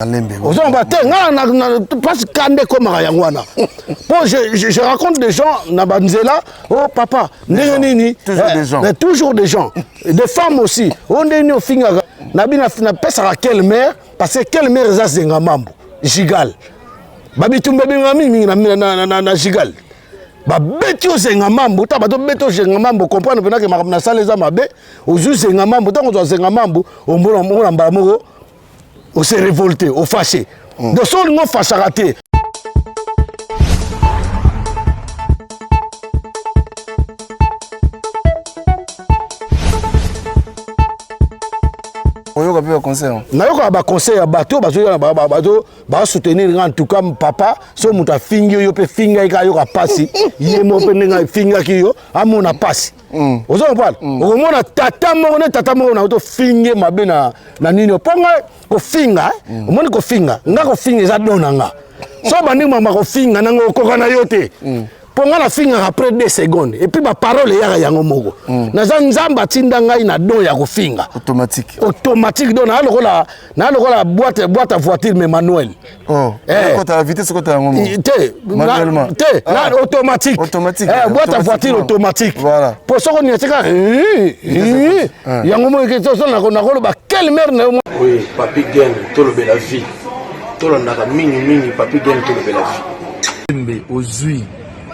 Ozomba te nga na mpasi kanda ekomaka yango wana mpo je raconte des gens na banzela oh papa ndenge nini toujours des gens. Mais toujours des gens des femmes aussi o ndenge nini ofingaka na bino napesaka quelle mère parce que quelle mère eza zenga mambo gigal babitumba ebengaka mingimingi na gigal babeti yo zenga mambo ntango bazobeta yo zenga mambo comprendre mpenake makambo nasala eza mabe ozwi zenga mambo ntango ozwa zenga mambo omona mbala moko ose révolté ofâché donc so olingi ofâchaka te. Oyoka mpe baconseil? Nayokaka baconseil ya bato oyo bazoya bazo basoutenir nga. En tout cas papa, so moto afingi yo, yo mpe finga ye kaka, yoka pasi ye moko mpe ndenge afingaki yo, amona pasi. Ozo comprendre? Okomona tata moko ne tata moko na tofinge mabe na nini mpo nga kofinga. Omoni, kofinga nga, kofinga eza don na nga. So bandi mama kofinga nanga, okoka na yo te, mpo nga nafingaka après 2 secondes et puis baparole eyaka yango moko. Naza Nzambe atinda ngai na don ya kofinga. Automatique. Automatique. Donc naa lokola boîte à voiture mais manuel. Oh. Eh. Okota la vitesse, okota yango moko. Te. Manuellement. Te. Ah. Na automatique. Automatique. Eh, boîte à voiture automatique. Voilà. Po soko niatika yango moko nakoloba quelle mère na yo. Oui, Papi Gen, tolobela vie. Tolandaka mingimingi Papi Gen, tolobela vie. Mbe ozwi,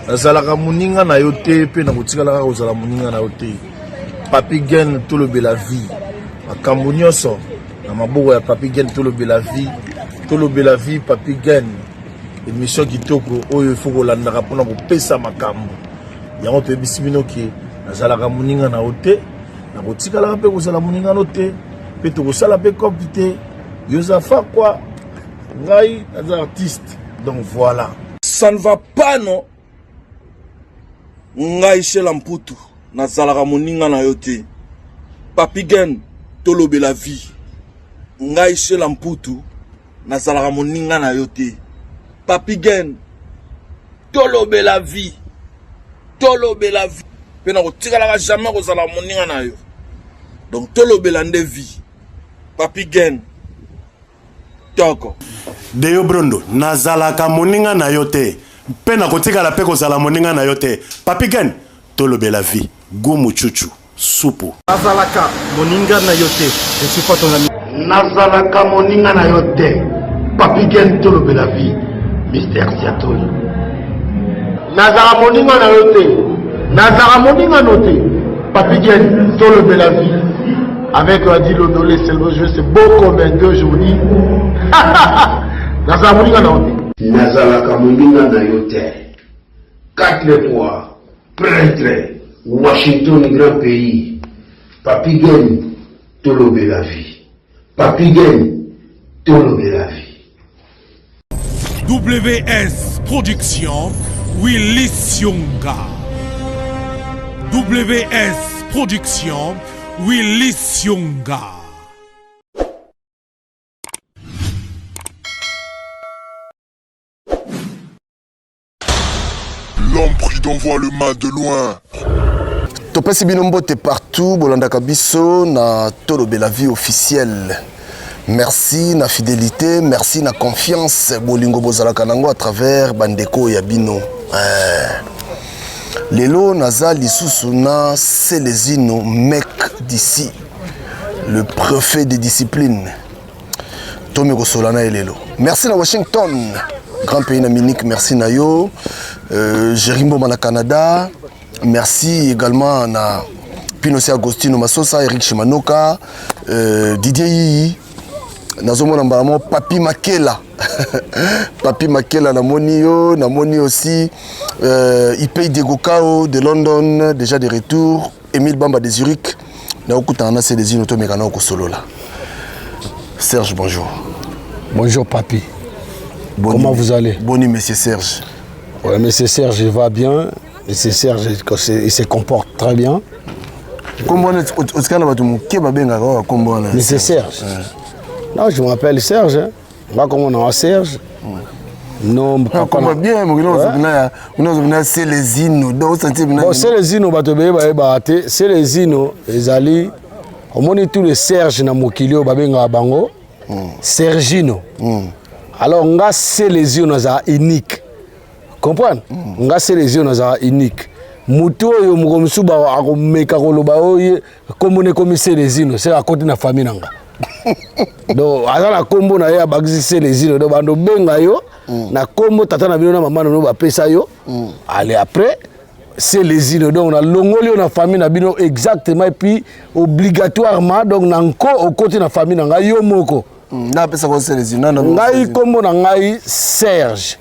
nazalaka moninga na yo te mpe nakotikala kaka kozala moninga na yo te. Papi Gen, tolobela vie, makambo nyonso na maboko ya Papi Gen. Tolobela vie, tolobela vie. Papi Gen, émission kitoko oyo ifo kolandaka mpona kopesa makambo yango. Toyebisi bino ke nazalaka moninga na yo te, nakotikalaka mpe kozala moninga no te, mpe tokosala mpe cope te. Yo oza fakwa, ngai naza artiste, donc voilà. Ça ne va pas, non. Ngai Shela Mputu, nazalaka moninga na yo te. Papi Gen, tolobela vie. Ngai Shela Mputu, nazalaka moninga na yo te. Papi Gen, tolobela vie, tolobela vie. Mpe nakotikalaka jamais kozala moninga na yo. Donc tolobela nde vie. Papi Gen, toko. Deyo Brondo, nazalaka moninga na yo te mpe nakotikala mpe kozala moninga na yo te. Papi Gen, tolobela vie, gumu chuchu supu. Nazalaka moninga na yo te, je suis pas ton ami. Nazalaka moninga na yo te. Papi Gen, tolobela vie, Mister Siatoli. Nazalaka moninga na yo te, nazalaka moninga no te. Papi Gen, tolobela vie avec Adi Londolé Selvo. Je c'est beau comme un deux aujourd'hui. Nazalaka moninga na yo te. Nazalaka moninga na yo te. Quatre fois prêtre Washington, grand pays. Papi Gen, tolobela vie. Papi Gen, tolobela vie. WS Production, Willy Sionga. WS Production, Willy Sionga. L'homme prudent voit le mal de loin. Topesi bino mbote partout bolandaka biso na Tolobela vie officielle. Merci na fidélité, merci na confiance bolingo bozalaka nango à travers bandeko ya bino. Lelo naza lisusu na Selezino, mec d'ici, le préfet de discipline. Tomi kosola na ye lelo. Merci na Washington, grand pays na Munich, merci na yo. Jéri Mboma na Canada, merci également na Pinosi Agostino Masosa, Eric Shimanoka, Didier Yiyi. Nazomona mbala moko Papi Makela, Papi Makela, namoni yo. Namoni aussi Ipei Diego Kao de London, déjà de retour, Emile Bamba de Zurich. Nakokutana na Selezino, tomeka na kosolola. Serge, bonjour. Bonjour Papi. Boni, comment vous allez? Boni monsieur Serge? Ouais, monsieur Serge, il va bien. Monsieur Serge, il se comporte très bien. Kombo wana otikala na bato moke babengaka oyo kombo wana. Monsieur Serge? Non, je m'appelle Serge, hein. Nga kombo na Serge. Non, papa. Kombo bien mokili ozobina Selezino, donc osanti bina. Bon, Selezino, bato ebele bayebaka te. Selezino ezali, omoni, tous les Serge na mokili oyo babengaka bango. Sergino. Alors nga Celezino nazala unique. Comprendre? Nga Celezino nazala unique. Motu oyo moko mosusu akomeka koloba oyo kombo na ekomi Celezino, se akoti na famille na nga. Donc aza na kombo na ye abakisi Celezino, donc bando benga yo na kombo tata na bino na mama na bino bapesa yo. Allez après Celezino, donc nalongoli yo na famille na bino exactement et puis obligatoirement, donc na nko okoti na famille na ngai yo moko. Napesaka Celezino. Ngai kombo na ngai Serge.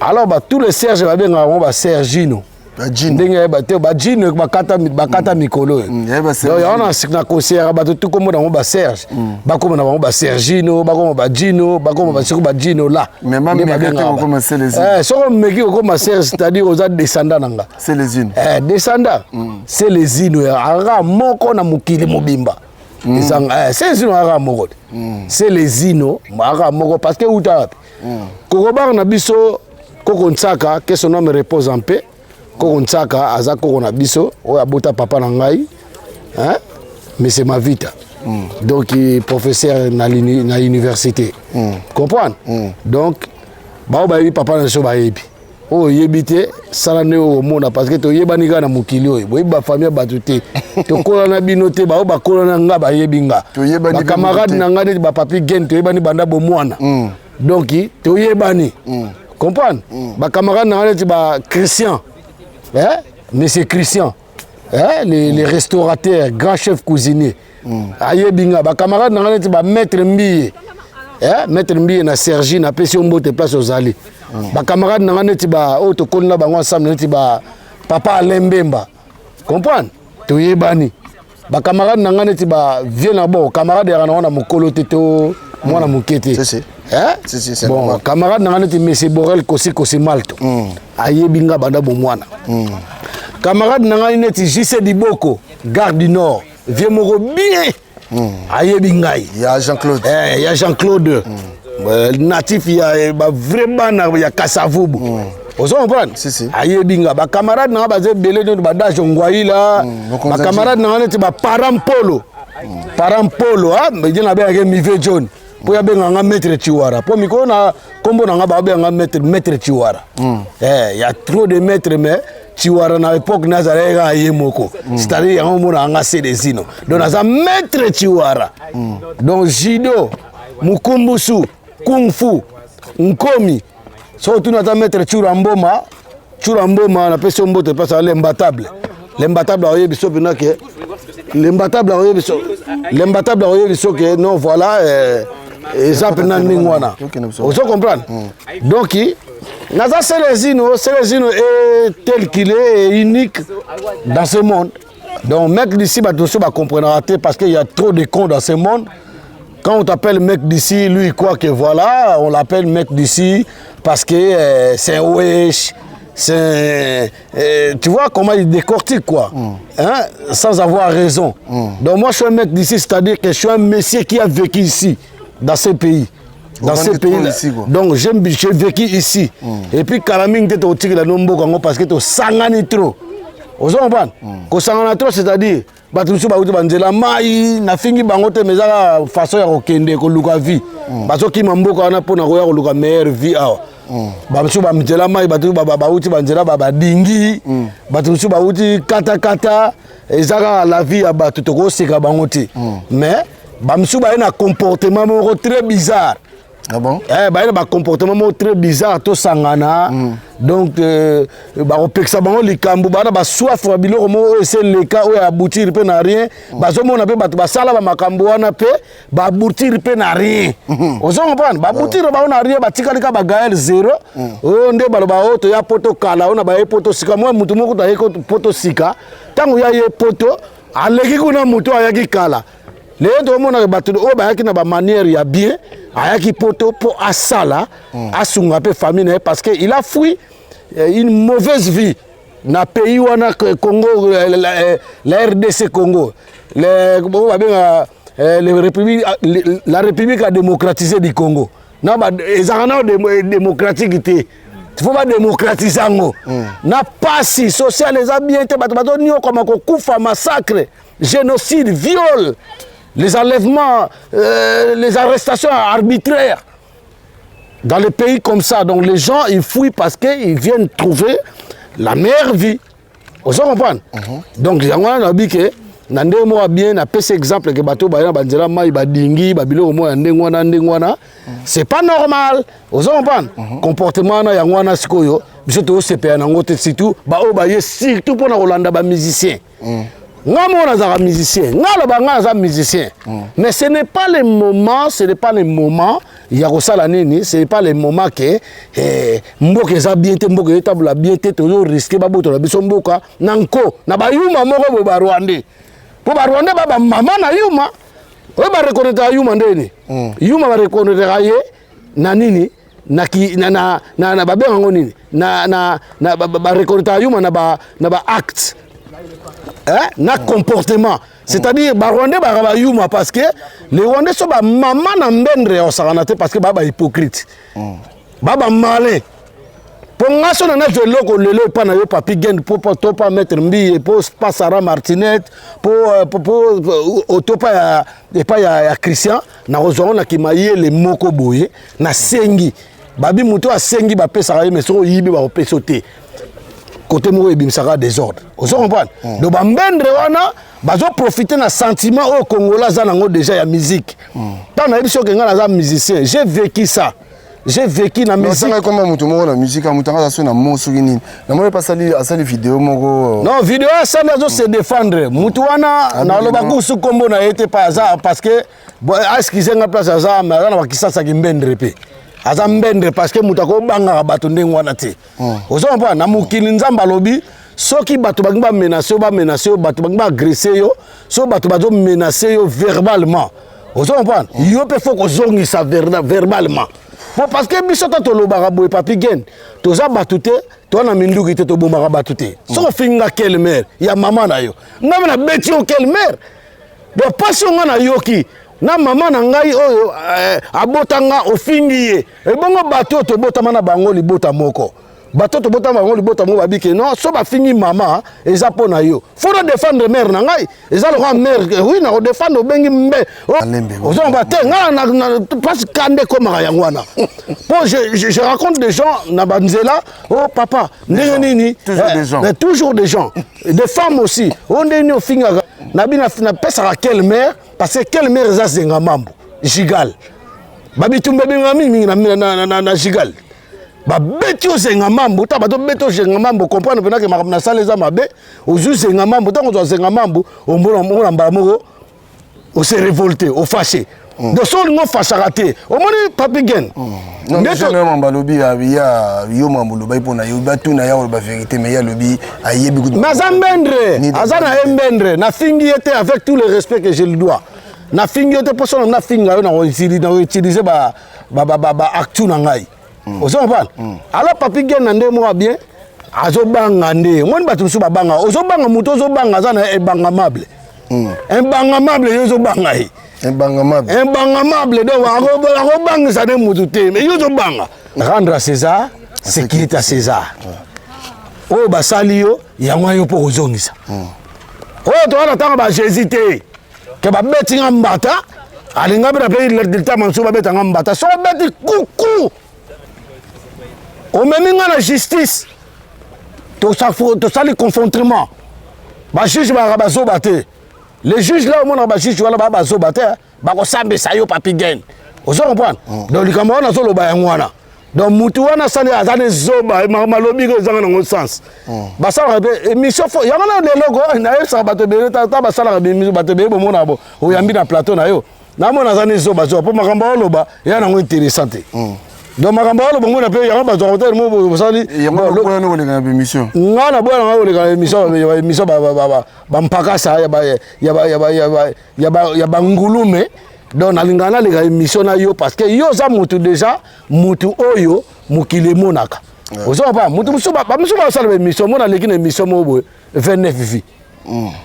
Alors ba tous les Serge babengaka bango ba Sergino. Ndenge yeba te bajino bakata bakata mikolo oyo. Donc yango na conseillaka bato tu kombo nango ba Serge, bakoma na bango ba Sergino, bakoma bajino, bakoma basiko bajino la. Soki omeki kokoma Serge, c'est-à-dire oza descendant na nga, descendant Celezino aka moko na mokili mobimba. Ezanga Celezino aka moko te, Celezino aka moko parce que uta wapi? Kokobanga na biso koko Ntsaka, que son âme repose en paix. Koko Ntsaka aza koko na biso oyo abota papa na ngai, hein? Monsieur Mavita. Donc professeur na, na université. Comprendre? Donc bao bayebi papa na biso, bayebi oyo oyebi te, sala nde oyo omona parce que toyebani kaka na mokili oyo. Boyebi bafamille ya bato te, tokola na bino te. Bao bakola na nga bayebi nga, bacamarade na nga neti bapapi Gen, toyebani banda bomwana. Donc toyebani. Comprendre? Bacamarade na nga neti ba Christian, eh? Monsieur Christian, eh? Les restaurateurs, grand chef cuisinier, ayebi nga. Bacamarade na nga neti bamaître Mbiye, eh? Maître Mbiye na Sergi, napesi yo mbote place ozali. Bacamarade na nga neti ba oyo tokoli na bango ensemble neti ba papa Alain Mbemba. Comprendre? Toyebani. Bacamarade na nga neti ba vieux na bon camarade yaka nango na mokolo te to mwana moke te. Bon, camarade na nga neti monsieur Borel Kosi Kosi Malto, ayebi nga banda bomwana. Camarade na ngai neti JC Diboko, gare du Nord, vieux moko bien, ayebi ngai. Ya Jean-Claude. Ya Jean-Claude, natif ya bavrai bana ya Kasavubu. Ozo comprendre? Ayebi nga. Bacamarade na nga baza ebele neti badage Ngwaila. Bacamarade na nga neti baparent Polo, parent Polo ye nabengaki Mive John mpo yabenga nga maître Chiwara, mpo mikolo na nkombo na nga babenga nga maître, maître Chiwara. Ya trop de maître, mais Chiwara na époque nazalaki kaka ye moko. C'est-à-dire yango omona nga Celezino, donc naza maître Chiwara. Donc judo, mukumbusu, kung fu, nkomi. Soki otuni ata maître Tsura Mboma, Tsura Mboma napesi yo mbote place l'imbattable, l'imbattable aoyebi so mpena ke l'imbattable aoyebi so, l'imbattable aoyebi so ke non, voilà, eza mpena ndenge wana. Ozo comprendre? Donc naza Celezino. Celezino est tel qu'il est, unique dans ce monde. Donc mec d'ici, bato mosusu bacomprenera te parce qu'il y a trop de cons dans ce monde. Quand on t'appelle mec d'ici, lui il croit que voilà, on l'appelle mec d'ici parce que c'est un wesh, c'est tu vois comment il décortique quoi, hein, sans avoir raison. Donc moi je suis un mec d'ici, c'est-à-dire que je suis un monsieur qui a vécu ici, dans ce pays. Dans ce pays là. Ici, quoi. Donc j'ai vécu ici. Et puis kala mingi te totikela no mboka yango parce que tosangani trop. Ozo comprendre? Kosangana trop, c'est-à-dire bato mosusu bauti banzela mai, nafingi bango te, mais eza kaka façon ya kokende koluka vie. Bazokima mboka wana mpona koya koluka meilleure vie awa. Bamosusu banzela mai, bato bauti banzela badingi, bato mosusu bauti katakata. Eza kaka la vie ya bato, tokoseka bango te, mais bamosusu baye na comportement moko très bizarre. Ah bon? Baye na bacomportement moko très bizarre, tosangana. Donc bakopekisa bango likambo, bana basoif ya biloko moko oyo ese eleka, oyo aboutir mpe na rien. Bazomona mpe bato basala bamakambo wana mpe baaboutir mpe na rien. Ozo comprendre? Baaboutir bango na rien, batikali kaka bagael zéro. Oyo nde baloba oyo toya poto kala, oyo na baye poto sika. Mwa motu moko toye poto sika, ntango ya ye poto aleki kuna motu ayaki kala. Lelo tokomonaka bato oyo bayaki na bamanière ya bien, ayaki poto mpo asala, asunga mpe famille na ye parce que il a fui une mauvaise vie na pays wana Congo, la RDC Congo, oyo babengaka la République a démocratisé du Congo. Na ezalaka nao démocratique te, faut badémocratise yango. Na pasi sociale eza bien te, bato bazoniokama, kokufa, massacre, génocide, viol. Les enlèvements, les arrestations arbitraires. Dans les pays comme ça, donc les gens, ils fuient parce qu'ils viennent trouver la meilleure vie. Ozo comprendre? Donc yango wana nayebi ke na ndenge moko ya bien, napesi exemple ke bato baya na banzela mai, badingi babiloko moko ya ndenge wana, ndenge wana, c'est pas normal. Ozo comprendre? Comportement wana, yango wana sikoyo biso tozosepela nango te, surtout baoyo baye surtout mpona kolanda bamusicien. Nga moko nazalaka musicien, nga aloba nga naza musicien, mais ce n'est pas le moment, ce n'est pas le moment ya kosala nini, ce n'est pas le moment ke mboka eza bien te, mboka etambola bien te, tozorisquer babotola biso mboka na nko na bayuma moko boye, Barwandais, mpo Barwandais ba bamama na yuma oyo bareconnaîtraka yuma ndeni yuma, bareconnaîtraka ye na nini, na ki na na na, na babenga yango nini, na na na bareconnaîtraka yuma na ba acte, hein, na comportement, c'est-à-dire Barwandais baka bayuma parce que les Rwandais so bamama na mbendre ya kosakana te, parce que baa bahypocrite, baa bamalin. Mpo nga so na nazwa eloko lelo epa na yo, Papi Gend, mpo to pa Maître Mbiye, mpo pa Sara Martinet, mpo to pa ya epai ya Christian, nakozwa ngo na kimayele moko boye. Nasengi babi, moto asengi bapesaka ye, mais soki oyibi, bakopesa yo te. Kote moko ebimisaka désordre, ozo comprendre? Donc bambendre wana bazoprofite na sentiment oyo Congolais aza nango déjà ya musique. Ntango nayebi soki ngai naza musicien, j'ai vécu ça, j'ai vécu na musique. Osanga komba moto moko na musique, moto anga aza so na mo soki nini, namoni mpe asali video moko. Non, video asali, azo se défendre. Mutu wana, naloba kusu nkombo na ye te, pa aza parce que bon, excuse nga, place aza, mais aza na bakisasaki mbendre mpe aza mbendre, parce que moto akobangaka bato ndenge wana te. Ozo comprendre? Na mokili, Nzambe alobi soki bato balingi bamenace yo, bamenace yo, bato balingi baagresser yo, soki bato bazomenace yo verbalement, ozo comprendre, yo mpe faut kozongisa verbalement po parce que biso ta tolobaka boye, Papi Gen, toza bato te, toza na minduki te, tobomaka bato te. Soki ofinga quelle mare ya mama na yo, ngai mpe nabeti yo quelle mare. Donc mpasi oyo ngai nayoki na mama na ngai oyo abota nga, ofingi ye, ebongo bato oyo tobotama na bango libota moko, bato tobotama bango libota moko, babike non, so bafingi mama eza mpo na yo, faut na défendre mare na ngai, eza lokola mare, oui, na kodéfendre. Obengi mbe, ozomba te, ngai mpasi kanda ekomaka yango wana, mpo je rencontre des gens na banzela: "Oh papa, ndenge nini?" Toujours des gens. Toujours des gens, des femmes aussi: "O ndenge nini ofingaka?" Nabi napesaka quelle mare, parce que quelle mare eza zenga mambo gigal, babitumba ebengaka mingimingi na gigal, babeti ozenga mambo. Ntango bazobeti ozenga mambo, comprendre mpenake makambo na sala eza mabe. Ozwi zenga mambo, ntango ozwa zenga mambo, omona mbala moko ose révolté, ofâché. Donc so olingi ofâchaka te, omoni Papi Gen. Mambo alobi ya yo, mambo olobaki mpona yo, batuna ya oloba vérité, mais ye alobi ayebi. Mais aza mbendre, aza na ye mbendre. Nafingi ye te, avec tout le respect que je le dois, nafingi yo te, mpo sona nafinga yo, nakoutiliser baactu na ngai, ozo comprendre? Alors Papi Gen, na nde moko bien, azobanga nde. Omoni bato mosusu babanga, ozobanga moto, ozobanga, aza na ebangamable, imbangamable, yo ozobanga ye. Imbangamable. Imbangamable, donc akobangisa nde motu te, mais yo ozobanga. Rendre à César ce qui est à César. Oyo basali yo, yango yo mpo kozongisa. Oyo towana ntango baJésus te ke babeti nga mbata, alinga mpe na mpe delta mosusu babetanga mbata. Soki obeti kuku, omemi nga na justice, tosali confrontement, bajuge bazalaka bazoba te. Les juges là, omonaka bajuge wana baa bazoba te, bakosambisa yo, Papi Gen, ozo comprendre? Donc likambo wana azoloba yango wana. Donc mutu wana asali, aza ne zoba, malobi ko ezanga nango sens. Basalaka mpe émission fo yango na leloko nayebisaka bato ebele ta basalaka bato ebele, bomona bo oyambi na plateau na yo, namona aza ne zoba zoba, mpo makambo aoloba ya nango intéressant te. Donc makambo aoloba ngona mpe yango bazwaka hotel mo bosali. Nga na boya nanga koleka na émission, émission bampakasa ya bangulume. Donc nalingaka naleka émission na yo parce que yo oza mutu déjà, mutu oyo mokili emonaka, ozoka pa mutu mosusu, bamosusu basala baémission. Mona aleki na émission moko boye, 29 vues,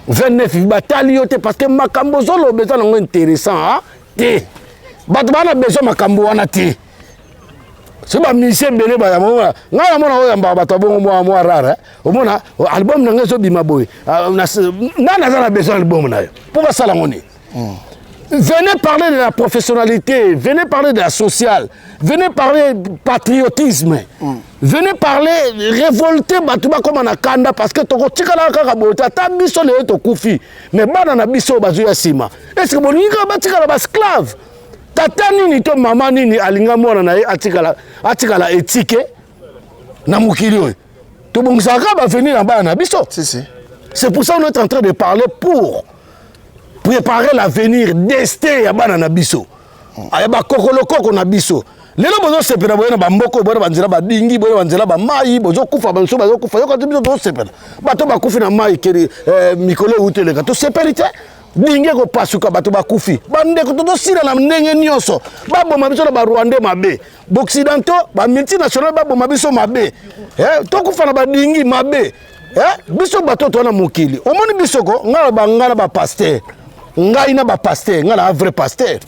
29 vues, batali yo te parce que makambo ozoloba eza nango intéressant te. Bato baa na besoin makambo wana te. So bamusicien ebele bayamba, ngai namona oyo yambaka bato ya bongo mwa mwa rare. Omona album na ngai ezobima boye, nani aza na besoin album na yo mpo basala ngo nini? Venez parler de la professionnalité, venez parler de la sociale, venez parler patriotisme. Venez parler révolter bato bakoma na kanda parce que tokotikala kaka boye te ata biso lelo tokufi mais bana na biso oyo bazoya nsima est ce que bolingi kaka batikala basclave tata nini to mama nini alinga mwana na ye atikala, atikala etike na mokili oyo tobongisaka kaka bavenir na bana na biso si, si. C'est pour ça qu'on est en train de parler pour préparer l'avenir destin ya bana na biso ya bakokolokoko na biso lelo bozosepela boye na bamboka boye na banzela badingi boye na banzela bamai bozokufa bamosusu bazokufa yoka te biso tozosepela bato bakufi na mai keli eh, mikolo euti eleka tosepeli te dingi ekopasuka bato bakufi bandeko tozosila na ndenge nyonso baboma biso na barwandais mabe baoccidentaux bamultinational baboma biso mabe eh, tokufa na badingi mabe eh, biso bato toa na mokili omoni biso ko ngai na bangai na bapaster ngai na bapaster ngai na vrai paster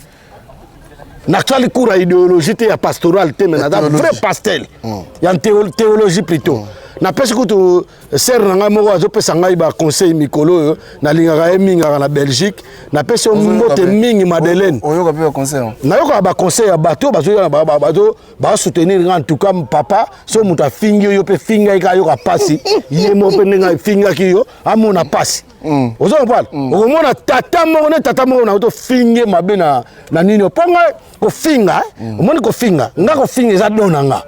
nasali cours ya idéologie te ya pastoral te mais naza vrai pasteur mm. ya théologie plutôt mm. napesi kutu sere na ngai moko azopesa ngai baconseil mikolo oyo nalingaka ye mingi kaka na belgique napesi yo mbote mingi madeleine nayokaka baconseil ya bato oyo bazoya basoutenir ngai en tout cas papa so moto afingi yo yo mpe finga ye kaka ayoka mpasi ye moko mpe ndenge afingaki yo amona mpasi mm. ozo comprendre mm. okomona tata moko ne tata moko na tofinge mabe na, na nini mpo ngai kofinga eh? mm. omoni kofinga nga kofinga eza don na nga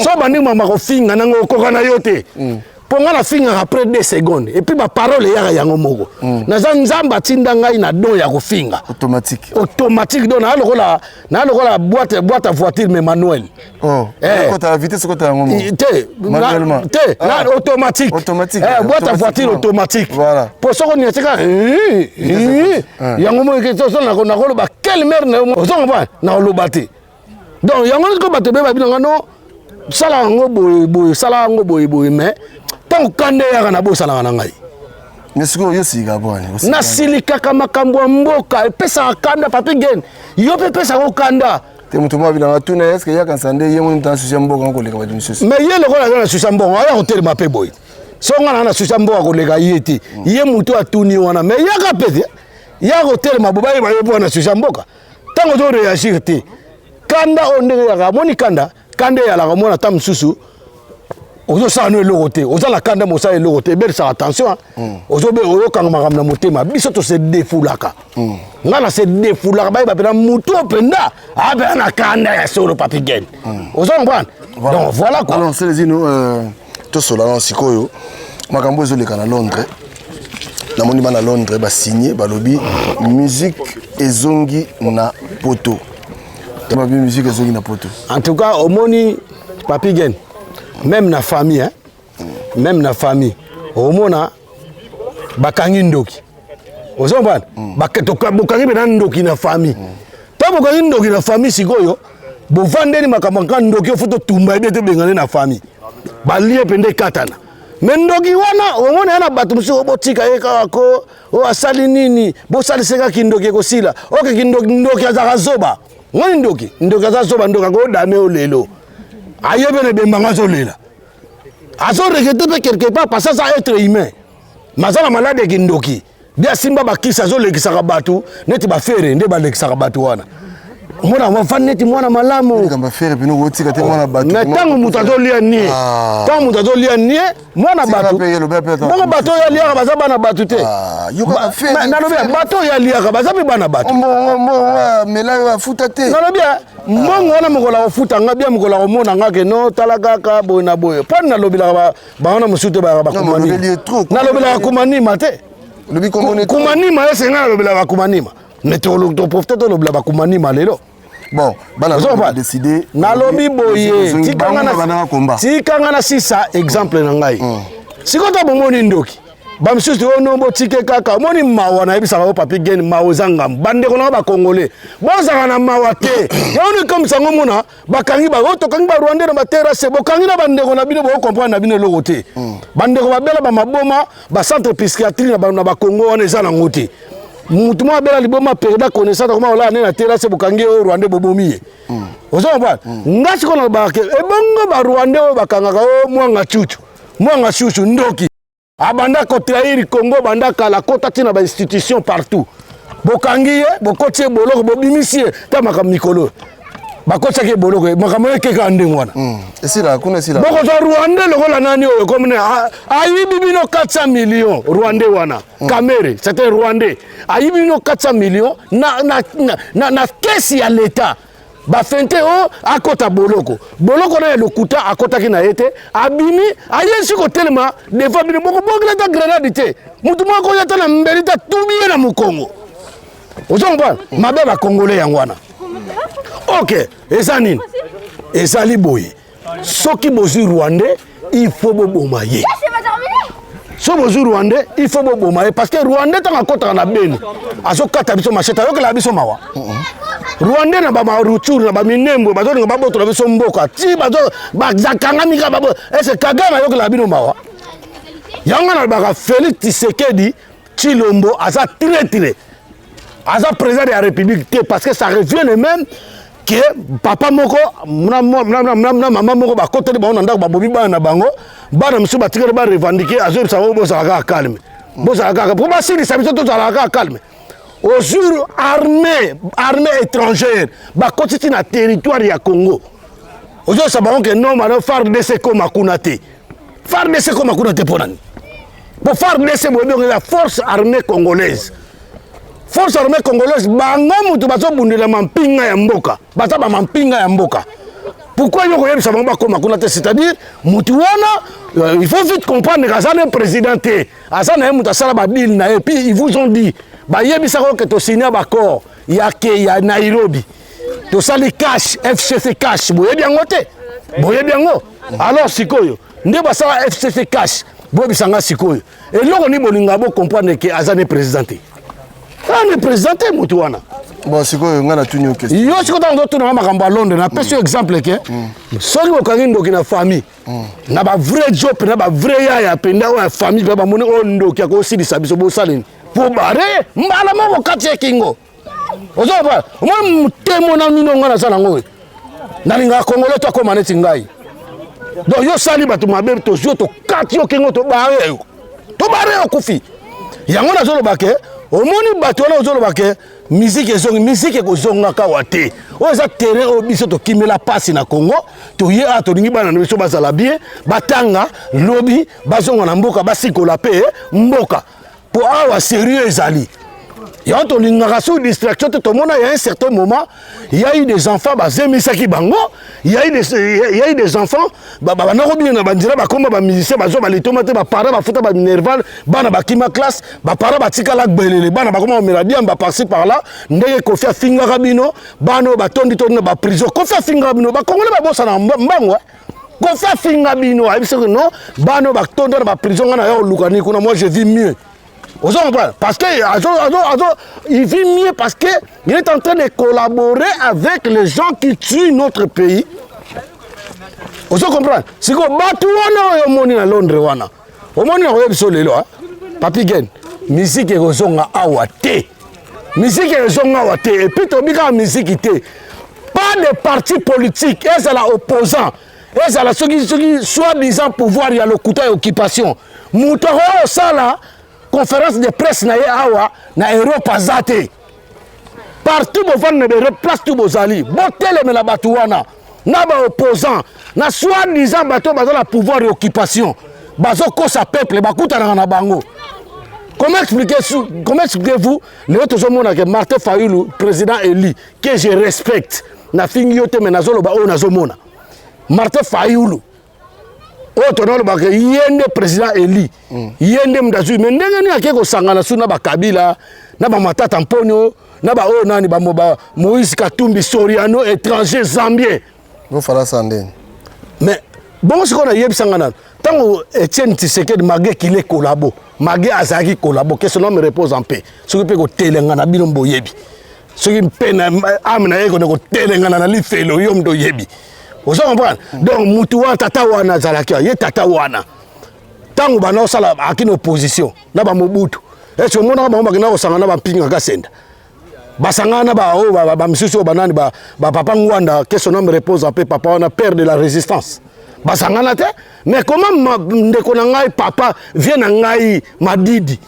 so bandi mama kofinga nanga okoka na yo te mm. mpo ngai nafingaka après 2 secondes epuis baparole eyaka yango moko mm. naza nzambe atinda ngai na don ya kofinga automatique automatique don naa lokola naa lokola boîte boîte à voiture mais manuel oh, eh. kota vitesse kota yango moko te manuellement te ah. na automatique automatique eh, boîte à voiture automatique voilà po soko ni tika yango moko ke so na nakoloba quelle mère na yo ozo comprendre na oloba te donc yango niko bato beba bino ngano sala yango boye boye sala yango boye boye mais ntango kanda eyaka nabosanaka na ngai mais sikoyo yo osilika bwani nasilikaka makambo ya mboka epesaka kanda papi gen yo mpe epesaka okanda te moto moko abilanga tuna eske ye akanisa nde ye moni moto na susi ya mboka koleka bato misusu mais ye lokola aza na susi ya mboka aya kotelema mpe boye so nga na na susi ya mboka koleka ye te ye moto atuni wana mais yaka mpe te ya kotelema bo bayeba ye mpo na susi ya mboka ntango ozo réagir te kanda oyo ndenge eyaka amoni kanda kanda eyalaka omona ata mosusu ozosala no eloko te oza na kanda mosala eloko te ebelisaka tension mm. ozokanga makambo na motema biso tose defoulaka mm. ngai na se defoulaka bayeba mpena motu oyo mpenza apena na kanda ya solo papi gen mm. ozo comprendre donc voilà quoi alors selezino euh, tosola nano sikoyo makambo ezoleka na londres namoni bana londres basigne balobi musique ezongi na poto babi musique ezongi na poto en tout cas omoni papi gen même na famille hein? même na famille omona bakangi ndoki ozo comprendre mm. bokangi mpena ndoki na famille mm. ntango bokangi ndoki na famille sikoyo bovandeli makambo kaka ndoki ofo totumba ye bie tobengane na famille balie mpenza ekatana me ndoki wana omona ya na bato mosusu botika ye kaka ko oyo asali nini bosalisa kaka kindoki ekosila oke kindoki ndoki azalaka zoba ngoni ndoki ndoki aza zoba ndoki akodame yo lelo ayebi na ebemba ngo azolela azoregrete mpe quelque part parce aza être humain mais aza na malade ya kindoki nde asimba bakisi azolekisaka bato neti bafere nde balekisaka bato wana omona wafandi neti mwana malamu mais ntango moto azolia nie ntango ah. moto azolia nie mwana bato bongo bato oyo aliaka baza bana bato te ah, nalobi bato oyo aliaka baza mpe bana bato nalobi mbongo wana mokolo akofuta nga bia mokolo akomona nga ke no tala kaka boye na boye mpo nalobelaka bango na mosusu te bayaka bakumanima nalobelaka kumanima te kumanima ese nga nalobelaka kumanima mais toprofite tolobela bakumanima lelo bon bana décider nalobi boye tika nga nasisa exemple na ngai mm. sikoyo to bomoni ndoki bamisusu oyo no botike kaka omoni mawa nayebisaka yo papi gen mawa eza ngambo bandeko nanga bacongolais bozala na mawa te yango ekomisa yango mona bakangi ba oyo tokangi ba rwandais na ba terrasse bokangi na bandeko na bino boko comprendre na bino eloko te mm. bandeko babela ba maboma ba centre psychiatrie na ba, na ba Congo wana eza nango te mutu moko abela liboma perda connaissance akoma kolala nde na terrasse bokangi oyo rwandais bobomi ye mm. ozo comprendre mm. nga sikoyo nalobaka ke ebongo ba rwandais oyo bakangaka o mwanga cucu mwanga cucu ndoki abanda ko trahir Congo banda kala kota tina ba institution partout. Bokangi ye, bokoti ye boloko, bobimisi ye ta makambo mikolo bakotisaki ye boloko, makambo ekeka ndenge wana. Esila kuna, esila. Bokozwa Rwandais lokola nani oyo komne ayibi bino 400 millions, Rwandais wana. Kamerhe, c'est un Rwandais, ayibi bino 400 millions na kesi ya l'État. Bafente o akɔta boloko, boloko na ya lokuta akɔtaki na ye te, abimi, ayesi kotelema devant bino, bokobongela ata grenade te, motu moko akoya ata na mbeli te, atubi ye na mokongo. Ozo comprendre mabe bakongole yango wana. Ok, eza nini? Ezali boye: soki bozwi Rwandais, il faut boboma ye. So bozwi Rwandais, il faut boboma ye, parce que Rwandais, ntango akɔtaka na Beni, azokata biso machette, ayokelaka biso mawa. Rwandais na bamaruture na baminembwe, bazolinga babotola biso mboka ti bazakangami kaka. Ese Kagame ayokelaka bino mawa? Yango nalobaka, Félix Tshisekedi Tshilombo aza traître, aza président de la République te, parce que ça revient le même que papa moko na mama moko bakoteli bango na ndako, babomi bana na bango, bana mosusu batikali barevendiquer, azoyebisa bango: "Bozala kaka calme, bozala kaka po basilisa biso, tozalaka kaka calme." Ozur armée étrangère bakoti ti na territoire ya Congo, ozoyebisa bango ke non, bana FARDC koma kuna te, FARDC koma kuna te. Mpo nani? Po FARDC, boyebi yango, eza Force armée congolaise. Force armée congolaise, bango moto bazobundela mampinga ya mboka, baza bamampinga ya mboka. Pourquoi yo koyebisa bango bakóma kuna te? C'est-à-dire motu wana, il faut vite comprendre que aza ne président te, aza na ye moto asala badeal na ye. Puis ils vous ont dit, bayebisaka oke tosigna baaccord ya ke ya Nairobi, tosali CACH, FCC CACH. Boyebi yango te? Boyebi yango. Alors sikoyo nde basala FCC CACH, boyebisanga sikoyo eloko nini bolinga bocomprendre ke aza ne président te, aza ne président te motu wana. Bon, sikoyo ngai natuni yo question. Yo sikoyo, ntango ozotunanga makambo ya Londres, napesi yo exemple ke soki bokangi ndoki na famille, na bavrai jo mpenza, bavrai yaya mpenza oyo ya famille mpe bamoni oyo ndoki akosilisa biso, bosalini po bare mbala moko kati ya kingo. Ozoba omoni motemo na mino ngai naza nango oyo nalingaka Kongolo to akóma neti ngai. Donc yo osali bato mabe, tozwi yo, tokati yo kingo, tobare yo, tobare yo, okufi. Yango nazoloba ke omoni bato wana, ozoloba ke musique ezongi, musique ekozongaka wa te. Oyo eza terrain oyo biso tokimela mpasi na Congo, toye awa, tolingi bana na biso bazala bien, batanga, lobi bazonga na mboka, basikola mpe mboka, mpo awa sérieux ezali. Yango tolingaka sur distraction te. Tomona ya un certain moment, il y a eu des enfants bazemisaki bango, il y a eu des enfants banda kobina na banzela, bakoma bamusicien, bazwa balitoma te, baparent bafuta baminerval, bana bakima classe, baparent batikala gbelele, bana bakoma komela diamba par-ci par-là. Ndenge Kofi afingaka bino, bana oyo batondi tondi na baprison, Kofi afingaka bino, bakongole babosana mbango. Kofi afinga bino, ayebi soki non, bana oyo batondi na baprison, nga na ya koluka nini kuna? Moi, je vis mieux. Ozo comprendre? Parce que azo, azo, azo, il vit mieux parce que il est en train de collaborer avec les gens qui tuent notre pays. Ozo comprendre? Sikoyo bato wana oyo omoni na Londres wana, omoni na koyebi biso lelo, Papi Gen, musique ekozonga awa te, musique ekozonga awa te. Et puis tobi kaka musique te, pas de parti politique, ezala opposant, ezala soki soi-disant pouvoir ya lokuta ya occupation, moto akoya kosala conférence de presse na ye awa na Europe aza te. Partout bovandi na baEurope, place tout bozali, botelemela bato wana na baopposant, na soi-disant bato oyo baza na pouvoir ya occupation, bazokosa peuple, bakutanaka na bango. Comment expliquer, comment expliquez-vous lelo tozomona ke Martin Fayulu, président élu que je respecte, nafingi yo te, me nazoloba oyo nazomona, Martin Fayulu oyo tonalobaka ye nde président élu, ye nde moto azwi, me ndenge nini ake kosangana su na bakabila, na bamatata mponio, na baoyo nani ba Moïse Katumbi Soriano, étranger zambien? Bofaransa ndeni? Mais bongo sikoyo nayebisanga nano, ntango Etienne Tshisekedi, malgré qu'il est collabo, malgré azalaki collabo, que son âme repose en paix, soki mpe kotelenga na bino boyebi, soki mpe na âme na ye kone kotelengana na lifelo, yo moto oyebi, ozo comprendre. Donc mutu wana, tata wana azalaki ye, tata wana, ntango banda kosala akini opposition na bamobutu, est-ce omonaka bango bakenda kosanga na bampinga Kasenda, basangana na baoyo bamisusu oyo banani, bapapa Ngwanda, que son âme repose en paix, papa wana, père de la résistance, basangana te. Mais comment ndeko na ngai, papa vie na ngai Madidi,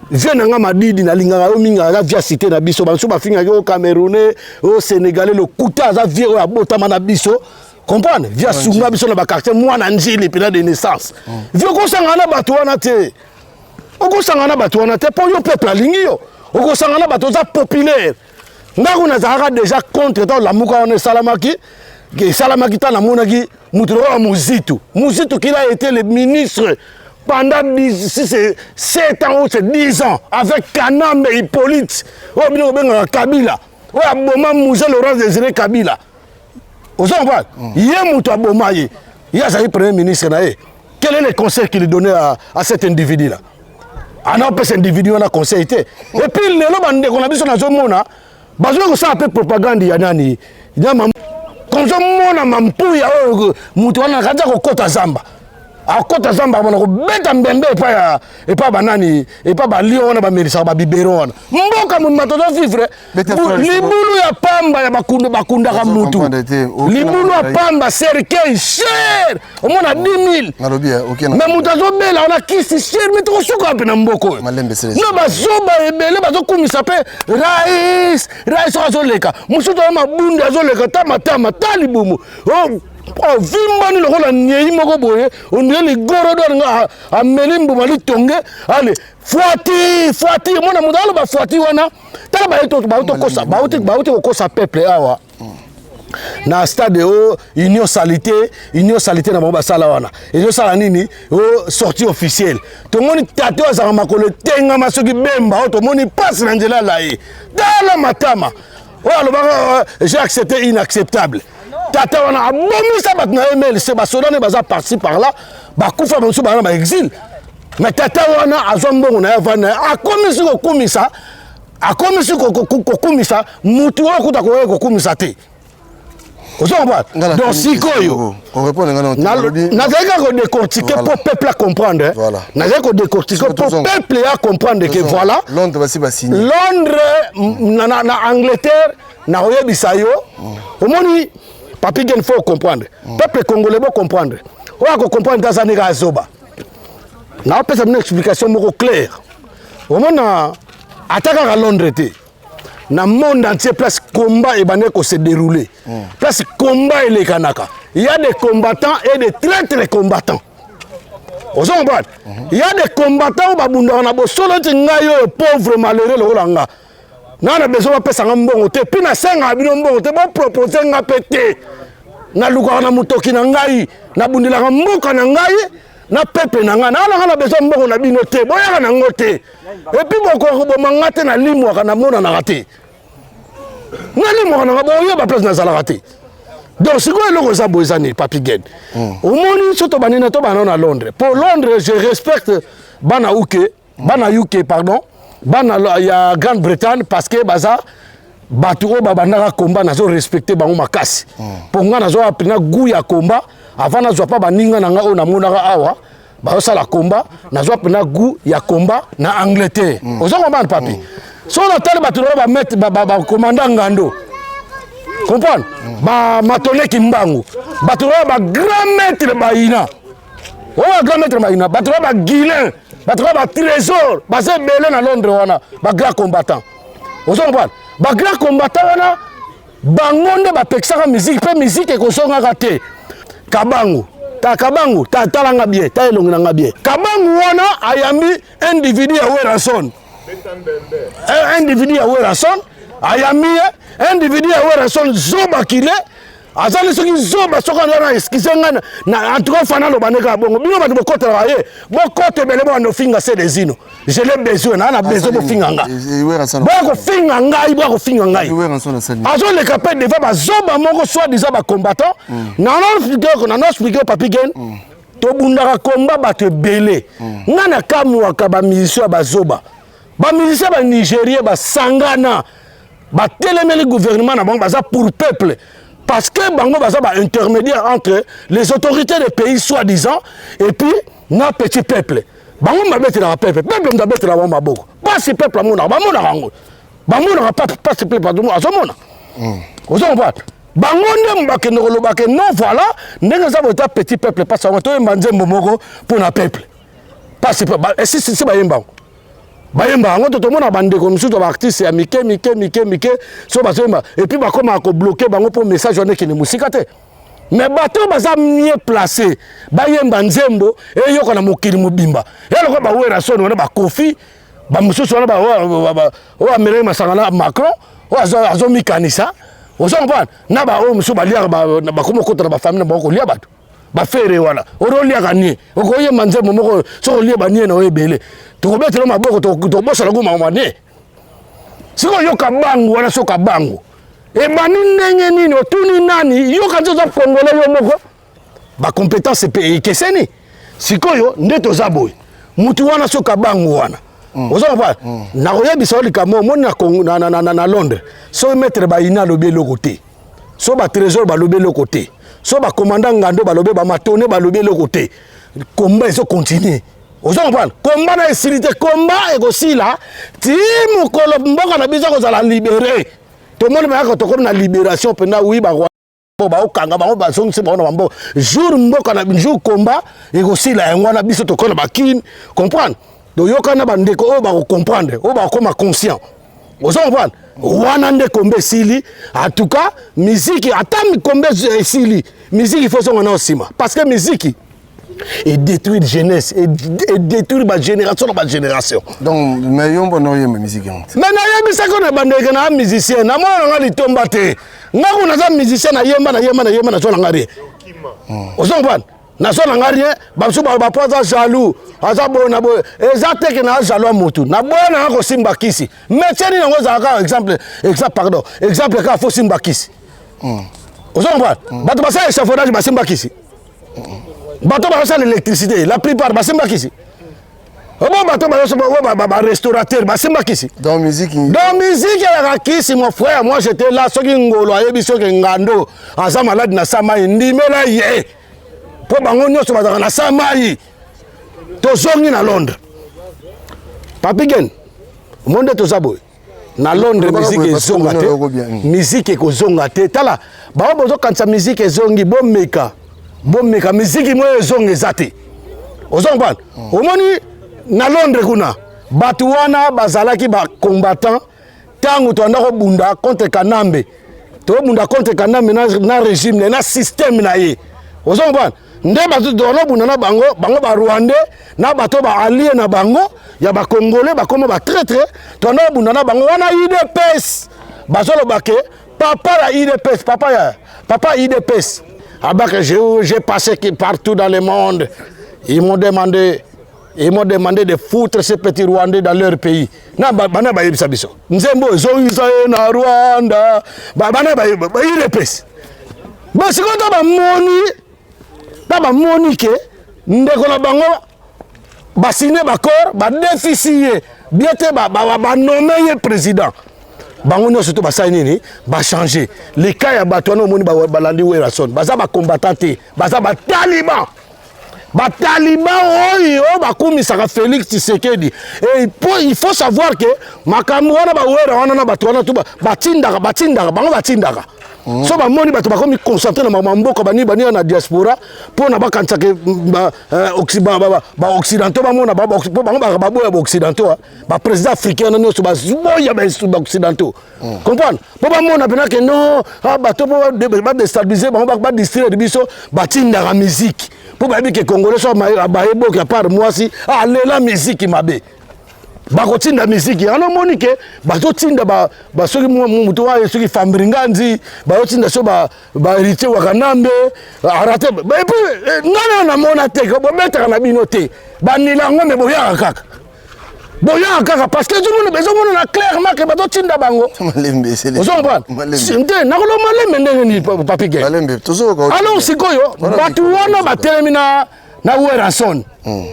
Vieux na nga Madidi nalingaka yo mingi, aza vieux cité na biso. Bamosusu bafingaki o Camerounais, o Sénégalais, lokuta. Aza vieux oyo abotama na biso, comprendre? Vieux asunga biso na baquartier, mwana Njili mpena de naissance. Vieux, okosangana na bato wana te, okosangana na bato wana te, mpo yo peuple alingi yo. Okosangana na bato oza populaire. Ndako nazalaka déjà contre ntango Lamuka wana esalamaki. Esalamaki ntango namonaki moto lokola Muzitu. Muzitu qu'il a été le ministre pendant 10, 7 ans ou c'est 10 ans avec Kanambe Hippolyte, oyo bino kobengaka Kabila, oyo aboma Mzee Laurent Désiré Kabila. Ozo comprendre? Ye moto aboma ye, ye azali premier ministre na ye. Quel est le conseil qu'il donnait à cet individu là ana opesa individu wana conseil te? Et puis lelo bandeko na biso nazomona bazoki kosala mpe propagande ya nani, kozomona mampuya oyo. Moto wana kati akokɔta zamba, akɔta zamba bona kobeta mbembe epai ya epai banani, epai balion wana bamelisaka babiberon wana. Mboka mobima tozovivre libulu ya pamba ya bakundaka mutu, libulu ya pamba, cercueil cher, omona 10 000, mais moto azobela wana kisi cher. Mais tokosuka mpe na mboka oyo no bazoba ebele bazokumisa mpe rais. Rais soki azoleka, mosusu aza mabundu, azoleka tamatama ta libumu ovimbani lokola nyei moko boye, ondire ligorodo alinga ameli mbuma litonge. Ale fwati fwati, omona moto aloba fwati wana. Tala, bauti kokosa peuple awa na stade o union sacrée. Union sacrée na bango basala wana ezosala nini? O sortie officielle, tomoni tata oyo azalaka makolo etengama soki bemba oyo, tomoni mpasi na nzela ala ye. Tala matama oyo alobaka "J'ai accepté inacceptable". Tata wana abomisa bato na MLC, basoda ne baza parti par là, bakufa, bamosusu baza na baexil. Mais tata wana azwa mbongo na ye, avandi na ye, akomisi kokumisa, akomisi kokumisa mutu oyo kuta koyei kokumisa te. Ozo comprendre? Donc sikoyo nazali kaka kodécortiquer mpo peuple acomprendre. Nazali kodécortiquer mpo peuple ya comprendre que voilà. Londres basi basigné. Londres na Angleterre, nakoyebisa yo. Omoni, Papi Gen, faut comprendre, peuple congolais bocomprendre. Oyo akocomprendre te aza ndenge azoba. Naopesa bino explication moko claire. Omona, ata kaka Londres te, na monde entier, place combat ebandaki kose dérouler, place combat elekanaka, il y a des combattants et des traîtres combattants. Ozo comprendre? Il y a des combattants oyo babundaka na bosolo. Neti ngai oyo, pauvre malheureux lokola nga, nga na besoin bapesanga mbongo te, mpi nasengaka bino mbongo te, bopropose nga mpe te. Nalukaka na motoki na ngai, nabundelaka mboka na ngai na peuple na ngai. Naa nanga na besoin mbongo na bino te, boyaka nango te. Et puis bokoboma nga te, nalimwaka, namonanaka te, nalimwaka nanga, boyeba place nazalaka te. Donc sikoyo eloko eza boye, eza nini, Papi Gen? Omoni, so tobandi na tobanda na Londres, po Londres, je respecte bana UK, bana UK, pardon, bana ya Grande Bretagne, parce que baza bato oyo babandaka komba. Nazo respecte bango makasi, mpo nga nazwa mpena goût ya komba avant nazwa mpa baninga na nga oyo namonaka awa bazosala komba. Nazwa mpena goût ya komba na Angleterre. Oza comprendre, Papi? So natali bato na bamet bakomanda ngando, comprendre, bamatoneki mbangu, bato oyo bagrand maître bayina, oyo bagrand maître bayina, bato oyo baguilin, bato oyo batrésor, baza ebele na Londres wana, bagrand combattant. Ozo comprendre? Bagrand combattant wana, bango nde bapekisaka musique, mpe musique ekozongaka te. Kabangu ta Kabangu ta, talanga bien, ta elongi nanga bien. Kabangu wana ayambi individu ya Werrason, individu ya Werrason ayambi ye, individu ya Werrason zoba kile azali soki zoba, soki aza na excuse ngai na en tout cas fana aloba ndenge ya bongo. Bino bato bokotelaka ye, bokota ebele, bobanda ofinga Celezino. Je l'ai besoin, naa na besoin bofinga nga, boya kofinga ngai, boya kofinga ngai. Azoleka mpe devant bazoba moko soi disant bacombattant. Nano expliquer, Papi Gen, tobundaka komba bato ebele. Ngai nakamwaka bamusicien ya bazoba, bamusicien banigérien basangana, batelemeli gouvernement na bango, baza pour peuple, parce que bango baza baintermédiaire entre les autorités des pays soi-disant et puis na petit peuple. Bango babetelaka peuple, peuple moto abetela bango maboko. Pasi peuple amonaka, bamonaka yango, bamonaka pasi peuple azomona. Ozo comprendre? Bango nde bakende koloba ke non, voilà ndenge eza boye, ta petit peuple pasi yango, toyemba nzembo moko mpo na peuple pasi. Esisi bayemba yango. Bayemba yango to tomona bandeko mosusu ya baartiste ya mike mike mike mike so bazoyemba epuis bakomaka kobloke bango mpo message wana ekende mosika te. Mais bato oyo baza mieux place bayemba nzembo eyoka na mokili mobimba ya lokola bawerasoni wana bakofi bamosusu wana oyo amelaki masanga na Macron oyo azomikanisa ozo comprendre na baoyo mosusu baliaka bakoma okota na bafamile na bango kolia bato bafere wana oyo oliaka nie okoyemba nzembo moko soki olie banie na oyo ebele tokobetela maboko tokobosana goma nie sikoyo yoka bangu wana soka bangu ebandi ndenge nini otuni nani yoka nzi oza congolais yo moko bacompétence mpe ekeseni sikoyo nde toza boye mutu wana soka bangu wana mm. oza comprendre mm. nakoyebisa yo likambo omoni na, na, na, na, na, na Londres soki maître bayina alobi eloko te so batrésor balobi eloko te so bacommandant ngando balobi bamatone balobi eloko te komba ezocontinue ozo comprendre komba na esili te komba ekosila ti mokolo mboka na biso ekozala libere tomoni bayaka tokomi na libération mpenza wi ba baokanga bango bazongisi bango na bamboka jour mboka na jour komba ekosila yango wana biso tokomi na bakini comprendre toyokana bandeko oyo bakocomprendre oyo bakokoma conscient ozo comprendre wana nde komba esili en tout cas miziki ata komba esili miziki fo ezonga nao nsima parce que miziki edétruire jeunesse edétruire bagénération na bagénération. Donc mais yo mbona oyemba musique yango? Mais nayebisaki na bandeke na musicien namona nanga litomba te nga kuna naza musicien nayemba nayemba nayemba nazwa nanga rien ozo comprendre nazwa nanga rien bamosusu baloba po aza jaloux aza boye na boye eza te ke naa jaloux ya motu naboya nanga kosimba kisi métier nini yango ezalaka exemple exemple pardon exemple kaka fo simba kisi ozo comprendre bato basala échafaudage basimba kisi bato bazosala électricité la plupart basimba kisi obo bato barestaurateur basimba kisi. Donc musique, donc musique eyaka kisi mon frère. Moi j'étais là soki ngolo ayebi soki ngando aza malade na sa mai ndimela ye mpo bango nyonso bazalaka na sa mai. Tozongi na Londres papi gen omoni nde toza boye na Londres musique ezonga te musique ekozonga te tala bango bozokanisa musique ezongi bomeka bomeka musique moyo ezonga eza te ozo comprendre omoni na Londres kuna bato wana bazalaki bacombattant ntango toanda kobunda contre Kanambe tobunda contre Kanambe na, na régime na, na système na ye ozo comprendre nde bato tozobunda na bango bango barwandais na bato baallie na bango ya bacongolais bakoma batraitre toanda kobunda na bango wana UDPS bazoloba ke papa ya UDPS papa ya papa UDPS abaka j'ai passé partout dans le monde ils m'ont demandé ils m'ont demandé de foutre ces petits Rwandais dans leur pays. Na bana bayebisa biso. Nzembo ezongisa ye na Rwanda. Bana bayirepesi. Basikoyo ta bamoni ta bamoni ke ndeko na bango basigne baccord badefisi ye bien te banome ye président bango nyonso to basali nini bachange lika ya bato wana omoni balandi Werrason baza bacombattant te baza bataliban bataliban oyo bakumisaka Félix Tshisekedi et il faut savoir que makambo wana bawera wana na bato wana to batindaka batindaka bango batindaka so bamoni bato bakomi concentré na makambo ya mboka banini banini na diaspora mpona bakanisaka baoccidentaux bamona po bango baboya baoccidentaux baprésident africain wana nyonso baboya baoccidentaux comprendre mpo bamona mpena ke non bato mpo badestabilize bango badistraire biso batindaka musique mpo bayebi ke congolais so bayeboki apart mwasi alela musique mabe bakotinda musique yango omoni ke bazotinda soki moto waye soki Fambringanzi bazotinda so bahéritier Wakanambe arate epuis ngai nayo namona te bobetaka na bino te banila yango me boyaka kaka boyaka kaka parce que ezomonana clairement ke bazotinda bango ozo comprendre te nakolo malembe ndenge nini papi ge alors sikoyo bato wana batelemi na na Werrason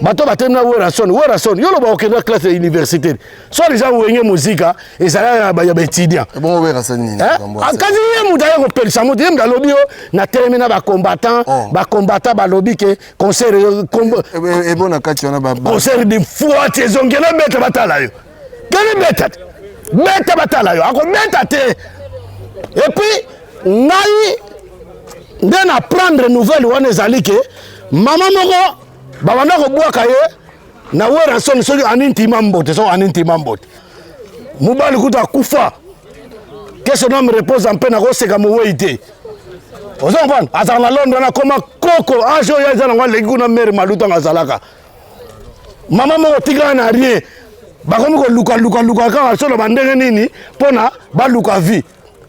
bato batelemi na Werrason Werrason yo loba okende classe ya université so déjà Wenge Musica ezalaka ya baétudiant kasi ye moto aye kopelisa moto ye moto alobi yo natelemi na bacombattant bacombattant balobi ke concert ebona kati wana concert de fuati ezongela beta batala yo kende beta te beta batala yo akobeta te et puis ngai nde na prendre nouvelle wana ezali ke mama moko babanda kobwaka ye. Na Werrason soki ani ntima mbote, soki ani ntima mbote. Mobali kutu akufa. Que son homme repose en paix, nakoseka mowei te. Ozo comprendre? Azalaka na Londres wana akoma koko, age oyo eza nango aleki kuna mère Malu ntango azalaka. Mama moko tikala na rien. Bakomi koluka luka luka kaka solo ba ndenge nini mpona baluka vie.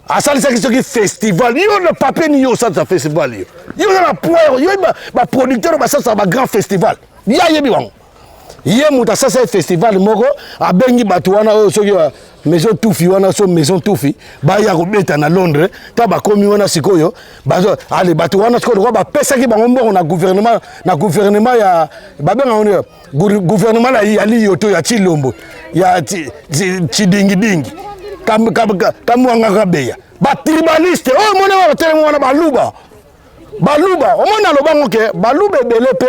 Asalisaki soki festival yo na papier ni yo osalisa festival yo yo oza na poids yo ba producteur oyo basalisa ba grand festival ye ayebi bango ye moto asalisa ye festival moko abengi bato wana oyo soki maison tufi wana so maison tufi baya kobeta na Londres ta bakomi wana sikoyo bazo ale bato wana sikoyo lokola bapesaki bango mbongo na gouvernement na gouvernement ya babengaka ngo gouvernement ya liyoto ya Tshilombo ya Tshidingidingi Kamwanga Kabeya batribaliste oyo omoni oyo batelemi wana baluba baluba omoni alobango ke baluba ebele mpe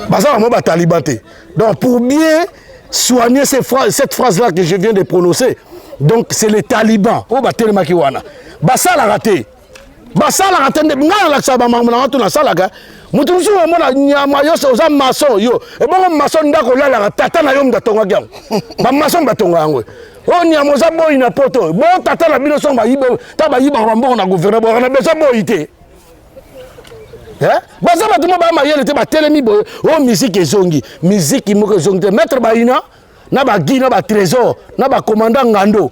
baza bango bataliban te. Donc pour bien soigner ces phrases, cette phrase là que je viens de prononcer, donc c'est les talibans oyo batelemaki wana basalaka te, basalaka te. Nde ngai nalakisaka bamakambo na nga to nasalaka. Moto mosusu omona nyama yo oza maçon yo ebongo maçon ndako olalaka tata na yo moto atongaki yango, bamaçon batonga yango. Oyo nyama oza boyi na poto bo tata na bino songo bayiba ta bayibaka bambongo na gouvernement boyaka na besoin boyi te. Baza bato mo baya mayele te, batelemi boye oyo miziki ezongi, miziki moko ezongi te. Maître Bayina na bagi na batrésor na bacommandant Ngando,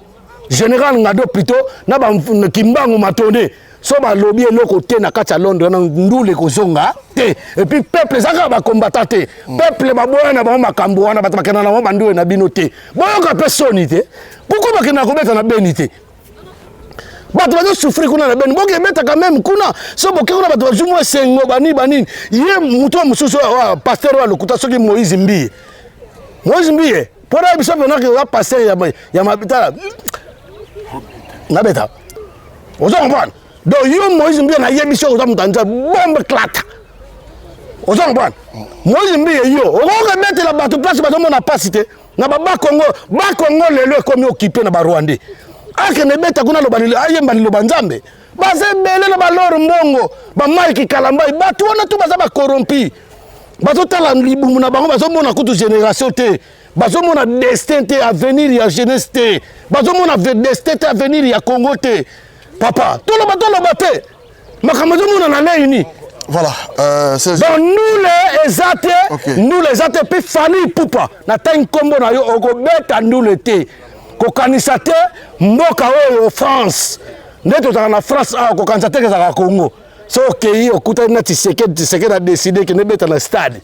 général Ngando plutôt, na bakimbangu Matonde so balobi eloko te na kati ya Londres na ndule kozonga te. Et puis peuple eza kaka bakombata te, peuple baboya na bango makambo wana, bato bakenda na bango bandule na bino te, boyoka mpe soni te. Pourquoi bakenda kobeta na Beni te? Bato bazosouffrir kuna na Beni, boke ebetaka meme kuna so boke kuna bato bazwi mwa esengo banini banini. Ye moto mosusu pasteur oyo alokuta soki Moïse Mbiye, Moïse Mbiye mpo na biso mpenaki oza pasteur ya mabitala nabeta, ozo comprendre? Donc yo Moïse Mbiye nayebi soki oza moto ya Nzambe, bombe clata, ozo comprendre? Moïse Mbiye yo okoki kobetela bato place bazomona mpasi te na babakongo. Bakongo lelo ekomi okipe na barwandais, akende ebeta kuna aloba ayemba liloba Nzambe. Baza ebele na balor mbongo bamike Kalambai, bato wana to baza bacorrompi, bazotala libumu na bango, bazomona kutu génération te, bazomona destin te, avenir ya jeunesse te, bazomona destin te, avenir ya Congo te. Papa toloba toloba te, makambo ezomona na lei ni. Voilà. Donc ndule eza te, ndule eza te. Mpe Fally Ipupa na tangi nkombo na yo, okobeta ndule te. Kokanisa te mboka oyo France nde tozalaka na France awa, kokanisa te ezalaka Congo. So okei okutani na Tshisekedi, Tshisekedi adécider kende beta na stade,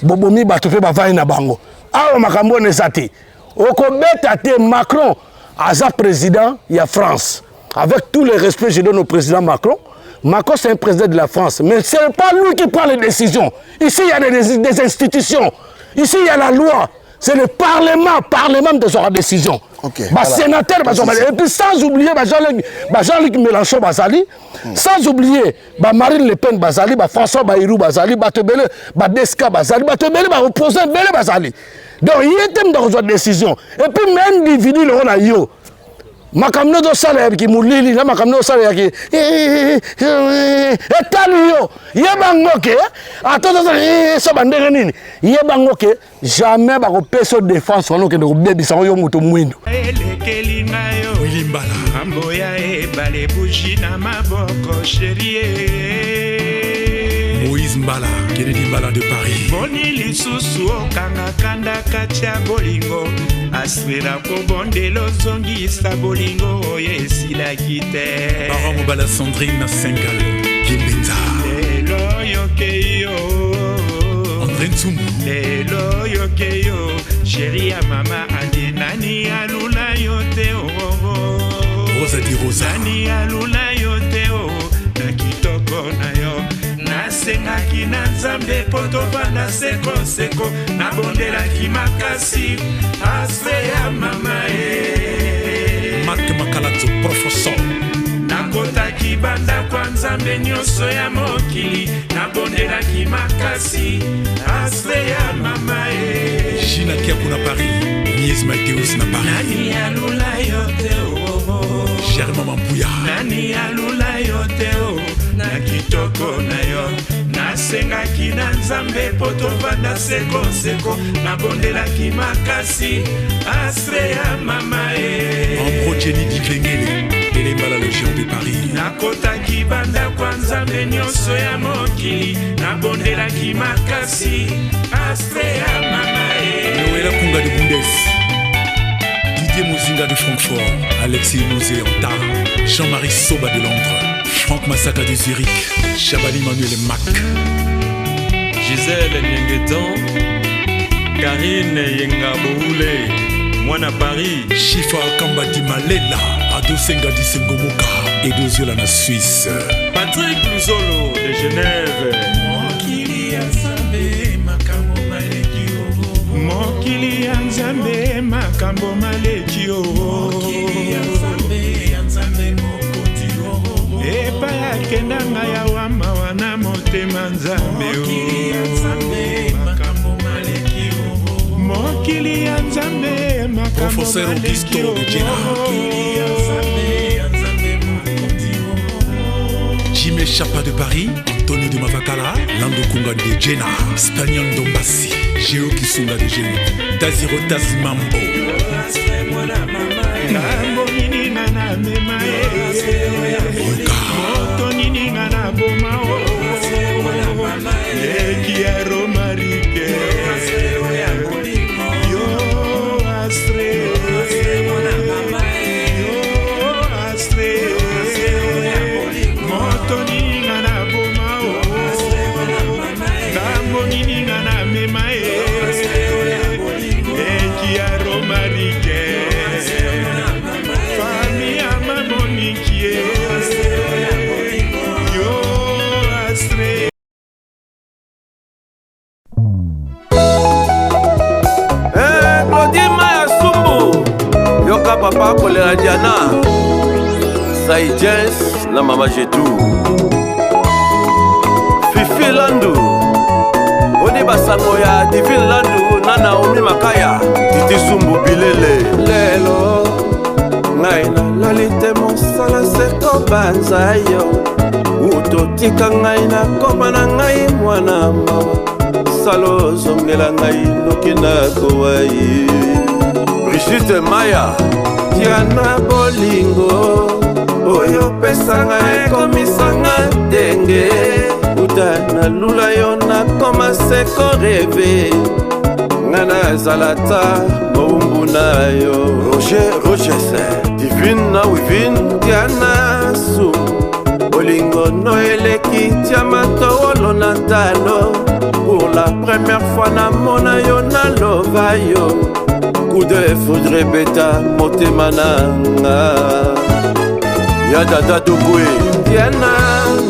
bobomi bato mpe bavandi na bango awa. Makambo wana eza te, okobeta te. Macron aza président ya France. Avec tout le respect je donne au président Macron, Macron c'est un président de la France, mais ce n'est pas lui qui prend les décisions. Ici il y a des institutions, ici il y a la loi, c'est le parlement, parlement de sa décision. Ba sénateur ba et puis sans oublier ba Jean-Luc, ba Jean-Luc Mélenchon bazali, sans oublier ba Marine Le Pen bazali, ba François Bayrou bazali, ba tebele, ba Deska bazali, ba tebele ba opposant bele bazali. Donc il était dans une décision. Et puis même individu le rôle yo. Makambo ozosala ya kimolili na makambo ozosala ya ki etali yo, yebango ke ata ozosala so bandenge nini, yebango ke jamais bakopesa yo défense wana okende kobebisa ngo yo moto mwindo. Elekeli ngai yo Willy Mbala. Ngambo ya ebale buji na maboko chérie. Moïse Mbala, Kennedy Mbala de Paris. Boni lisusu okanga kanda kati ya bolingo aswela kobondela ozongisa bolingo oyo esilaki te. Baron Mobala Sandrine na Sengal Kimbenza. Lelo yoke yo André Ntsumbu. Lelo yoke yo chéri ya mama andi nani alula yo te oh. Rosa di Rosa. Nani alula yo te oh na kitoko na yo nasengaki na Nzambe po tovanda sekoseko nabondelaki makasi ase ya mama e Marc Makalato, professeur. Nakotaki bandako ya Nzambe nyonso ya mokili nabondelaki makasi ase ya mama e Gina Kiaku na Paris. Mies Mateus na Paris. Nani alula yo te oh. Germain Mampuya. Nani alula yo te o na kitoko na yo. Nasengaki na Nzambe mpo tovanda seko seko, nabondelaki makasi astre ya mama e. Ambrogeni Dikengele, Elemba la Légion de Paris. Nakotaki bandako ya Nzambe nyonso ya mokili, nabondelaki makasi astre ya mama e. Noëlla Kunga de Bundes, Didier Mozinga de Francfort, Alexis Mosé Antara, Jean-Marie Soba de Londres, Franck Masaka de Zurich, Chabani Manuel Mac. Gisèle Niengetan, Karine Yenga Boule, Mwana Paris. Chifa Kamba di Malela, Adosenga di Sengomoka, Edoziola na Suisse. Patrick Luzolo de Genève. Mokili ya Nzambe makambo maleki o. Mokili ya Nzambe makambo maleki o. Mokili ya Nzambe ya Nzambe mokonzi o. Epai akenda ngai awa mawa na motema Nzambe o. Mokili ya Nzambe makambo maleki o. Mokili ya Nzambe makambo Professeur maleki Augusto o. de Jena. Mokili ya Nzambe ya Nzambe mokonzi o. Jimé Chapa de Paris, Antonio de Mavakala, Lando Kunga de Jena, Spaniel Dombassi, Géo Kisunga de Géo, Daziro Tazimambo. Ngambo nini nga namema ye, moto nini nga naboma o, leki ya Romarike yo astre, yo astre, moto nini nga naboma o, ngambo nini nga namema ye, leki ya Romarike, fami ya mamonikie yo astre. Eh, Claudine Maya Sumbu, yoka papa kolela Diana Saijens na mama Jetu Fifi Landu oni basango ya Divine Landu na Naomi Makaya Titi Sumbu Bilele. Lelo ngai nalali te, mosala se kobanza yo, utotika ngai nakoma na ngai mwana mawa, sala ozongela ngai noki nakowa ye. Brigitte Maya Diana, bolingo oyo opesanga ekomisanga ndenge uta nalula yo, nakoma se korêver, nga nazala ta mowumbu na yo. Roger Roges Divine na Wivine Diana Su, bolingo no eleki diama towolo na talo. Pour la première fois namona yo, nalova yo, coup de foudre ebeta motema na nga ya dada Dogwe. Diana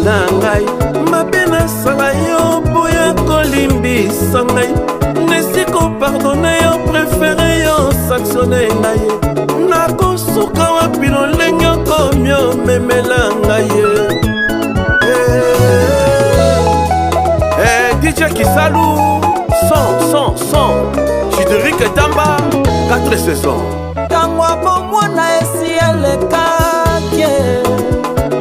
na ngai, mabe nasala yo, boya kolimbisa ngai, nesi kopardonner yo, préféré yo sanctionner ngai, nakosuka wapi lolenge okomi omemela ngai ye. Eh, DJ Kisalu, son, son, son. Chideric Tamba, 4 saisons. Ntango ya bomwana esi elekaki,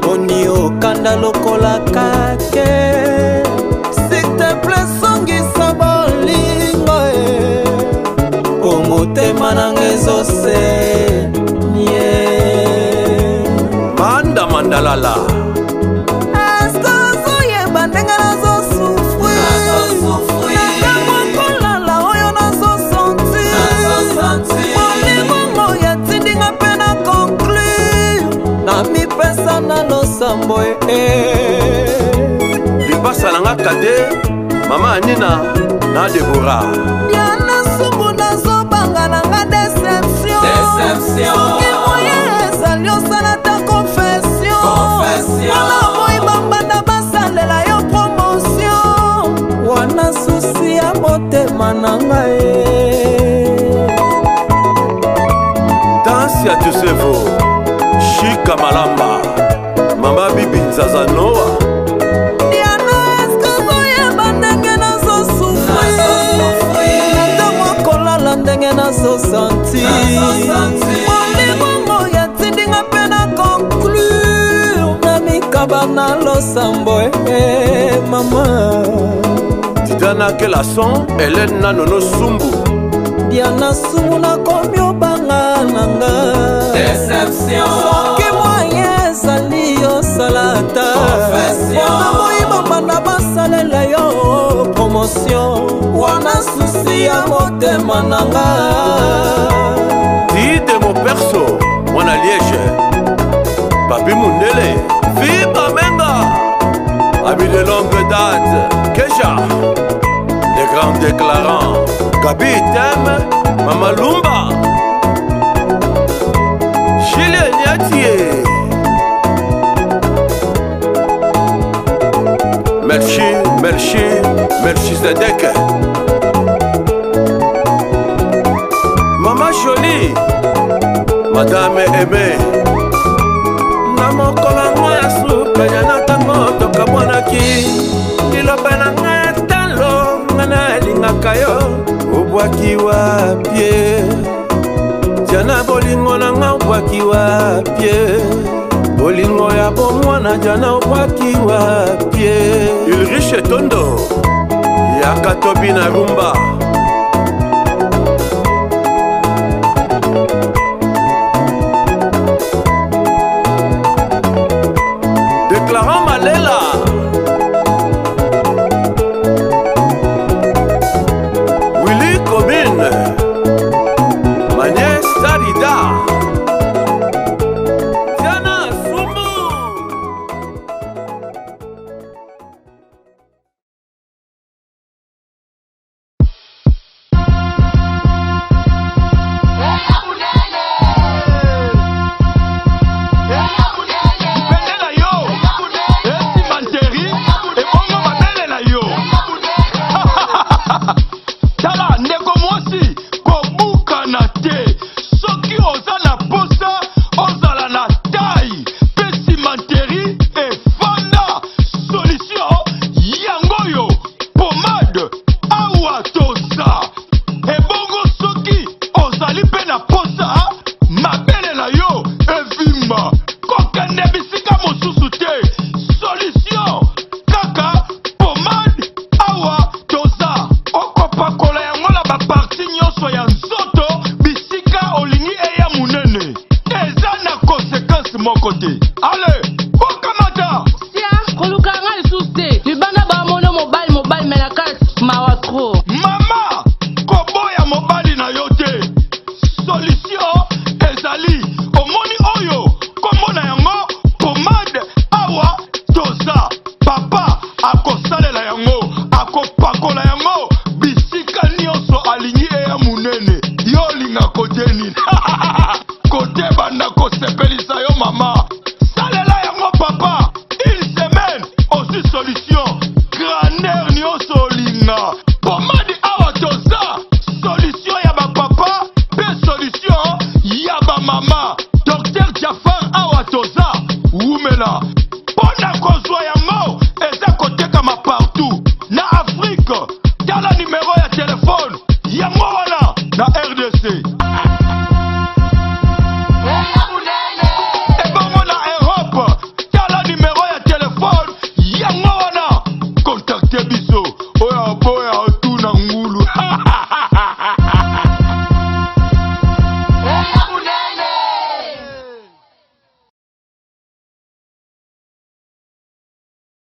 boni okanda lokola kake, s'il te plaît songisa bolingo e, po motema nanga ezosenye. Manda Mandalala. Eske ozoyeba ndenge nazosouffrir na ntango kolala oyo nazosentir? Bolingo yatindinga mpe na conclure na mipesa na losambo e. Lipasa nanga kade, Mama Anina na Debora. Diana Sumbu, nazobanga nanga déception, soki moye ezali osala ta confession, wana boyi bambanda basalela yo promotion, wana susi ya motema na ngai. Danse ya Tusevo, Shika Malamba, Mama Bibi Nzaza Noa. Diana, eske ozoyeba ndenge nazosouffrir na ntango kolala, ndenge nazosentir? Bolingo yatindinga mpe na conclure na mikaba na losambo e mama. Diana Kelason, Hélène Nanono Sumbu. Diana Sumbu nakomi obanga na nga. Deception. Soki moyen ezali osala ata. Confession. Mpona boyi bambanda basalela yo promotion. Wana susi ya motema na nga. Tide Moperso, mwana Liège. Papi Mundele, Fiba Menga. Ami de longue date, Kesha. Les grands déclarants, Gabi Tem, Mama Lumba. Julien Niatie. Melchi, Melchi, Melchizedek. Mama Jolie, Madame Aimée. Na mokolo yango ya suka ya na ntango tokabwanaki, liloba na ngai ya talo, ngai nalingaka yo, obwaki wapie Diana, bolingo na nga obwaki wapie, bolingo ya bomwana Diana obwaki wapie. Ulrich Tondo, yaka tobi na rumba. Déclarant Malela. Willy Commune. Magnès Darida. Diana Sumbu. Bende na yo esimanteri ebongo mabele na yo. Tala ndeko mwasi, kobukana te. Soki oza na posa ozala na tai mpe simanteri efanda, solution yango oyo, pomade awa toza. Ebongo soki ozali mpe na posa mabele na yo evimba, kokende bisika mosusu te, solution kaka pomade awa toza. Okopakola yango na baparti nyonso ya nzoto bisika olingi eya monene, eza na konsekanse moko te. Ale bokamata. Sia, koluka nga lisusu te. Libanda bamona mobali mobali, me na kati mawa trop. Mama, koboya mobali na yo te, solution ezali. Omoni oyo kombo na yango pomade awa toza, papa akosalela yango, akopakola.